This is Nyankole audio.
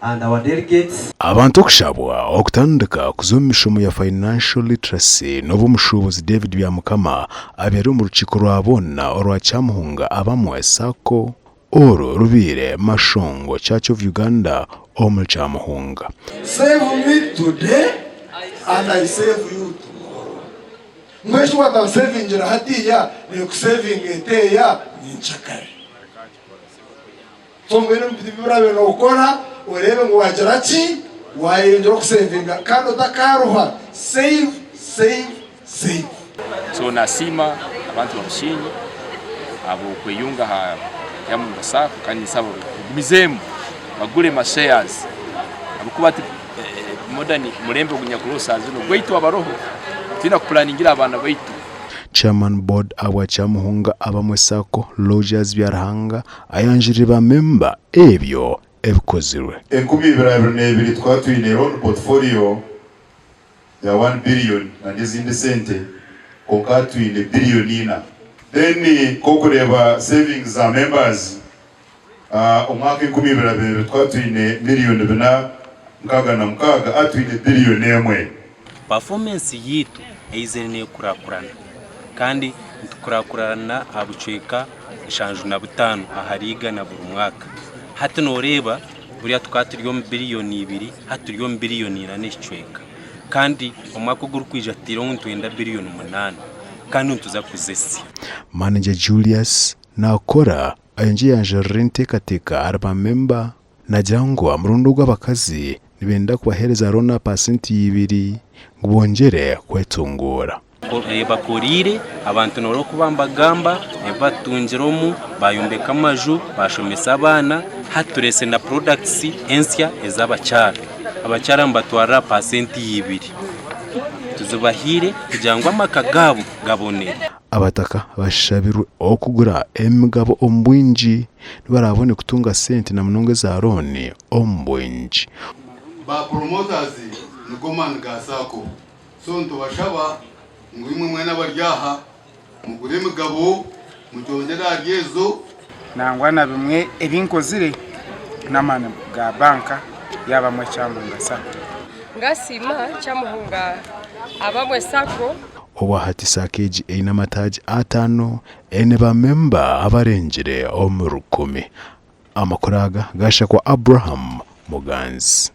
and our delegates. Abantu okushabwa okutandika kuza omu mishomo ya Financial Literacy n'obu omushuubuzi David Byamukama abaire omu rukiiko rwa boona orwa Kyamuhunga Abamwe Sacco oru rubaire Mashongo Church of Uganda omuri Kyamuhunga. Save me today and I save you tomorrow. Mbwenu shi watansevingira hatiiya, neekusevinga eteeya nyenkyakare. So mbwenu ebi oraabe nookora oreebe ngu waagira ki, waayeyongyera okusevinga kandi otakaaruha, save, save, save. So nasiima abantu ba Bushenyi ahabw'okweyunga aha Kyamuhunga Sacco kandi ninsaba bagumizeemu bagure ma shares ahabw'okuba hati modern omulembe ogunyakuriho saaha zinu gwaitu abaroho twine kupulaningira abaana baitu. Chairman Board abwa Kyamuhunga Abamwe Sacco Lodgers Byaruhanga ayanjurire ba memba ebyo ebikozirwe. 2022 tukaba twine loan portfolio ya one billion na n'ezindi sente kwonka hati twine billion ina. Then nk'okureeba savings za members omwaka 2022 tukaba twine million bina 66 hati twine billion emwe. Performance yaitu eizire nekurakurana kandi nitukurakurana aha bucweka 75 ahari igana buri mwaka. Hati noreeba buriya tukaba turi omu biriyoni ibiri hati turi omu biriyoni ina n'ekicweka kandi omwaka ogurikwija tutaireho ngu nitwenda biriyoni munaana kandi nituza kuzesya. Manager Julius nakora ayongyire yanjurira enteekateeka ahari ba memba. Nagira ngu aha murundi ogu abakazi nibenda kubaheereza looni pasenti ibiri ngu bongyere kwetunguura. Bakuriire abantu nooreeba oku nibagamba ebi batungire omu, bayombeka amaju, bashomesa abaana, hati tureetsire na products ensya ez'abakyara. Abakyara nibatwarira pasenti ibiri, tuzibahaire kugira ngu amaka gaabo gabonere. Abataka bashabirwe okugura emigabo omu bwingi nibarabone kutunga sente na munonga eza looni omu bwingi. Ba promoters nigo maani ga sacco so nitubashaba ngu imwe mwena abari aha mugure emigabo mugyongyere ahari ezo. Nangwa na bimwe ebi nkozire n'amaani ga banka y'Abamwe Kyamuhunga Sacco. Ngasiima Kyamuhunga Abamwe Sacco. Obwahati saako egi eine amataagi ataano eine ba memba abarengire omu rukumi. Amakuru aga gashakwa Abraham Muganzi.